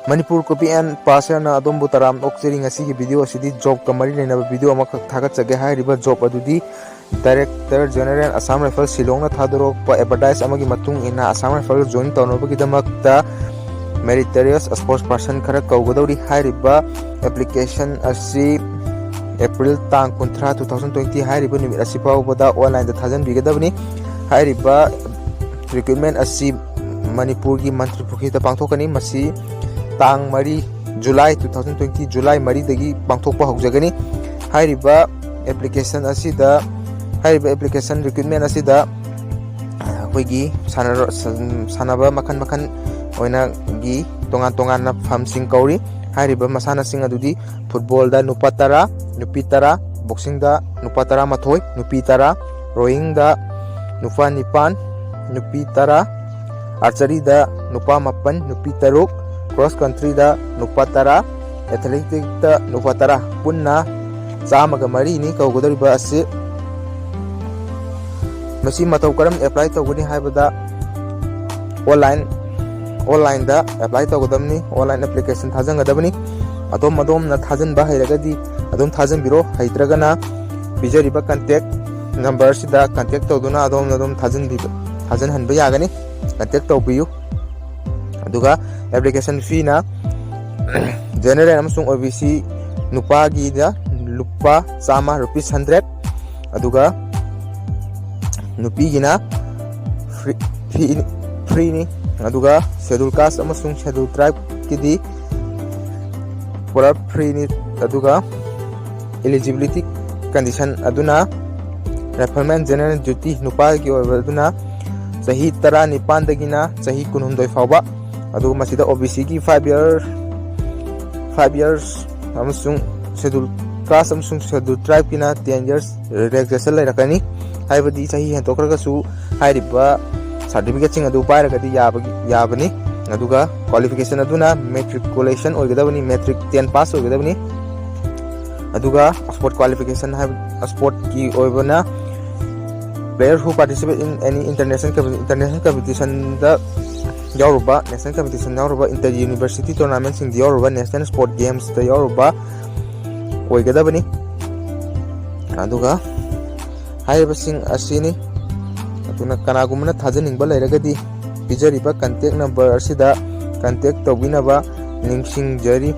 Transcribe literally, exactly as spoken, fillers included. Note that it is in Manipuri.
Manipur Copy and Pasterꯅ ꯑꯗꯣꯝꯕꯨ ꯇꯔꯥꯝꯅ ꯑꯣꯛꯆꯔꯤ꯫ ꯉꯁꯤꯒꯤ video ꯑꯁꯤꯗꯤ jobꯀ ꯃꯔꯤ ꯂꯩꯅꯕ video ꯑꯃꯈꯛ ꯊꯥꯒꯠꯆꯒꯦ꯫ ꯍꯥꯏꯔꯤꯕ job ꯑꯗꯨꯗꯤ Director General Assam Rifle ꯁꯤꯂꯣꯡꯅ ꯊꯥꯗꯣꯔꯛꯄ advertise ꯑꯃꯒꯤ ꯃꯇꯨꯡ ꯏꯟꯅ Assam Rifle join ꯇꯧꯅꯕꯒꯤꯗꯃꯛꯇ meritorious sports person ꯈꯔ ꯀꯧꯒꯗꯧꯔꯤ꯫ ꯍꯥꯏꯔꯤꯕ application ꯑꯁꯤ April ꯇꯥꯡ ꯀꯨꯟꯊ꯭ꯔꯥ, two thousand twenty ꯍꯥꯏꯔꯤꯕ ꯅꯨꯃꯤꯠ ꯑꯁꯤ ꯐꯥꯎꯕꯗ onlineꯗ ꯊꯥꯖꯤꯟꯕꯤꯒꯗꯕꯅꯤ꯫ ꯍꯥꯏꯔꯤꯕ recruitment ꯑꯁꯤ ꯃꯅꯤꯄꯨꯔꯒꯤ ꯃꯟꯇ꯭ꯔꯤ ꯄꯨꯈ꯭ꯔꯤꯗ ꯄꯥꯡꯊꯣꯛꯀꯅꯤ꯫ ꯃꯁꯤ ꯇꯥꯡ ꯃꯔꯤ, July, two thousand twenty July ꯃꯔꯤꯗꯒꯤ ꯄꯥꯡꯊꯣꯛꯄ ꯍꯧꯖꯒꯅꯤ꯫ ꯍꯥꯏꯔꯤꯕ application ꯑꯁꯤꯗ, ꯍꯥꯏꯔꯤꯕ application recruitment ꯑꯁꯤꯗ ꯑꯩꯈꯣꯏꯒꯤ ꯁꯥꯟꯅꯔ-, ꯁꯥꯟꯅꯕ ꯃꯈꯜ ꯃꯈꯜ ꯑꯣꯏꯅꯒꯤ ꯇꯣꯉꯥꯟ ꯇꯣꯉꯥꯟꯅ ꯐꯝꯁꯤꯡ ꯀꯧꯔꯤ꯫ ꯍꯥꯏꯔꯤꯕ ꯃꯁꯥꯟꯅꯁꯤꯡ ꯑꯗꯨꯗꯤ footballꯗ ꯅꯨꯄꯥ ꯇꯔꯥ, ꯅꯨꯄꯤ ꯇꯔꯥ, boxingꯗ ꯅꯨꯄꯥ ꯇꯔꯥꯃꯥꯊꯣꯏ, ꯅꯨꯄꯤ ꯇꯔꯥ, rowingꯗ ꯅꯨꯄꯥ ꯅꯤꯄꯥꯟ, ꯅꯨꯄꯤ ꯇꯔꯥ, archeryꯗ ꯅꯨꯄꯥ ꯃꯥꯄꯟ, ꯅꯨꯄꯤ ꯇꯔꯨꯛ, cross countryꯗ ꯅꯨꯄꯥ ꯇꯔꯥ, athleticsꯇ ꯅꯨꯄꯥ ꯇꯔꯥ, ꯄꯨꯟꯅ ꯆꯥꯝꯃꯒ ꯃꯔꯤꯅꯤ ꯀꯧꯒꯗꯧꯔꯤꯕ ꯑꯁꯤ꯫ ꯃꯁꯤ ꯃꯇꯧ ꯀꯔꯝ apply ꯇꯧꯒꯅꯤ ꯍꯥꯏꯕꯗ, online, onlineꯗ apply ꯇꯧꯒꯗꯕꯅꯤ, online application ꯊꯥꯖꯤꯟꯒꯗꯕꯅꯤ꯫ ꯑꯗꯣꯝ ꯑꯗꯣꯝꯅ ꯊꯥꯖꯤꯟꯕ ꯍꯩꯔꯒꯗꯤ ꯑꯗꯨꯝ ꯊꯥꯖꯤꯟꯕꯤꯔꯣ, ꯍꯩꯇ꯭ꯔꯒꯅ ꯄꯤꯖꯔꯤꯕ contact numberꯁꯤꯗ contact ꯇꯧꯗꯨꯅ ꯑꯗꯣꯝꯅ ꯑꯗꯨꯝ ꯊꯥꯖꯤꯟꯕꯤꯕ, ꯊꯥꯖꯤꯟꯍꯟꯕ ꯌꯥꯒꯅꯤ꯫ Contact ꯇꯧꯕꯤꯌꯨ꯫ ꯑꯗꯨꯒ application feeꯅ General ꯑꯃꯁꯨꯡ OBC ꯅꯨꯄꯥꯒꯤꯗ ꯂꯨꯄꯥ ꯆꯥꯝꯃ, rupees hundred, ꯑꯗꯨꯒ ꯅꯨꯄꯤꯒꯤꯅ free, free, freeꯅꯤ꯫ ꯑꯗꯨꯒ Scheduled Caste ꯑꯃꯁꯨꯡ Scheduled Tribeꯀꯤꯗꯤ ꯄꯨꯂꯞ freeꯅꯤ꯫ ꯑꯗꯨꯒ eligibility condition ꯑꯗꯨꯅ Rifleman General Duty ꯅꯨꯄꯥꯒꯤ ꯑꯣꯏꯕ ꯑꯗꯨꯅ ꯆꯍꯤ ꯇꯔꯥꯅꯤꯄꯥꯟꯗꯒꯤꯅ ꯆꯍꯤ ꯀꯨꯟꯍꯨꯝꯗꯣꯏ ꯐꯥꯎꯕ, ꯑꯗꯨꯒ ꯃꯁꯤꯗ OBCꯒꯤ five year, five years ꯑꯃꯁꯨꯡ Scheduled Caste ꯑꯃꯁꯨꯡ Scheduled Tribeꯀꯤꯅ ten years relaxation ꯂꯩꯔꯛꯀꯅꯤ꯫ ꯍꯥꯏꯕꯗꯤ ꯆꯍꯤ ꯍꯦꯟꯗꯣꯛꯈ꯭ꯔꯒꯁꯨ ꯍꯥꯏꯔꯤꯕ certificateꯁꯤꯡ ꯑꯗꯨ ꯄꯥꯏꯔꯒꯗꯤ ꯌꯥꯕꯒꯤ, ꯌꯥꯕꯅꯤ꯫ ꯑꯗꯨꯒ qualification ꯑꯗꯨꯅ matriculation ꯑꯣꯏꯒꯗꯕꯅꯤ, matric ten pass ꯑꯣꯏꯒꯗꯕꯅꯤ꯫ ꯑꯗꯨꯒ sport qualification ꯍꯥꯏꯕ, sportꯀꯤ ꯑꯣꯏꯕꯅ player who participate in any international competi-, international competitionꯗ ꯌꯥꯎꯔꯨꯕ, national competition ꯌꯥꯎꯔꯨꯕ, inter university tournamentꯁꯤꯡꯗ ꯌꯥꯎꯔꯨꯕ, national sport gamesꯇ ꯌꯥꯎꯔꯨꯕ ꯑꯣꯏꯒꯗꯕꯅꯤ꯫ ꯑꯗꯨꯒ ꯍꯥꯏꯔꯤꯕꯁꯤꯡ ꯑꯁꯤꯅꯤ꯫ ꯑꯗꯨꯅ ꯀꯅꯥꯒꯨꯝꯕꯅ ꯊꯥꯖꯅꯤꯡꯕ ꯂꯩꯔꯒꯗꯤ ꯄꯤꯖꯔꯤꯕ contact number ꯑꯁꯤꯗ contact ꯇꯧꯕꯤꯅꯕ ꯅꯤꯡꯁꯤꯡꯖꯔꯤ꯫